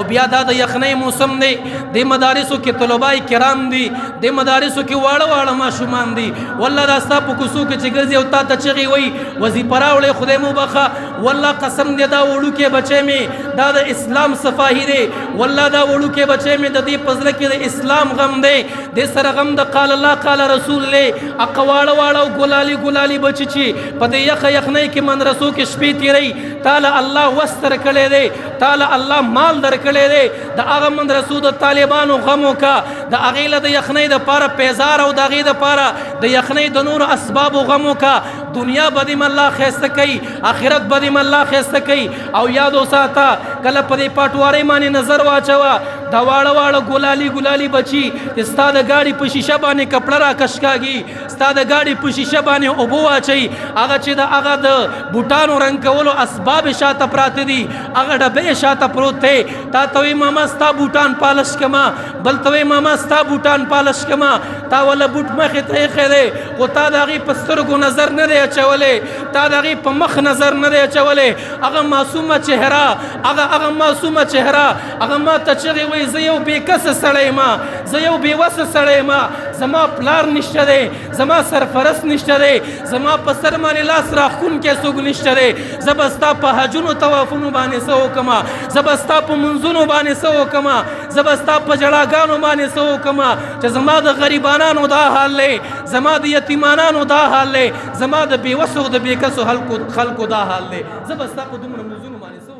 او بیا دا د یخنۍ موسم دی، د مدارسو کې طلبای کرام دي، د مدارسو کې واړه واړه ماشومان دي. والله دا ستا په کوڅو کې چې ګرځي او تا ته چغې وایي وظیفه راوړې، خدای مو بخښه، والله قسم دی دا وړوکی بچی مې دا د اسلام صفاهي دی. والله دا وړوکی بچی مې د دې په زړه کې د اسلام غم دی، د سره غم د قال الله قال رسول دی. هغه واړه واړه او ګلالي ګلالي بچي چې په دې یخه یخنۍ کې مدرسو کې شپې تېروي، تاله الله وس درکړی دی، تاله الله مال درکړی دی، د هغه مدرسو د طالبانو غم وکړه، د هغې له د یخنۍ دپاره پیزار او د هغې دپاره د یخنۍ د نورو اسبابو غم وکړه. دنیا به دې الله ښایسته کوي، آخرت به دې الله ښایسته کوي. او یاد وساته، کله په دې پټوارۍ باندې نظر واچوه، دا واړه واړه ګلالي ګلالي بچي چې ستا د ګاډي په شیشه باندې کپړه راکش کاږي، ستا د ګاډي په شیشه باندې اوبه واچوي، هغه چې د هغه د بوټانو رنګ کولو اسباب شاته پراته دي، هغه ډبې شاته پروت دی، تا ته وایي ماما ستا بوټان پالش کما، بل ته وایي ماما ستا بوټان پالش کما، تا وله بوټ مخې ته ایښی دی خو تا د هغې په سترګو نظر نه دی اچولی، تا د هغې په مخ نظر نه دی اچولی. هغه معصومه چهره، هغه معصومه چهره، هغه ما ته چغې وایي زه یو بې کسه سړی یم، زه یو بې وسه سړی یم، زما پلار نشته دی، زما سرپرست نشته دی، زما په سر باندې لاس راښکونکی څوک نشته دی، زه به ستا په حجونو طوافونو باندې څه وکړم، زه به ستا په منځونو باندې څه وکړم، زه به ستا په ژړاګانو باندې څه وکړم چې زما د غریبانانو دا حال دی، زما د یتیمانانو دا حال دی، زما د بېوسو د بېکسو خلکو دا حال دی، زه به ستا په دومره منځونو باندې څه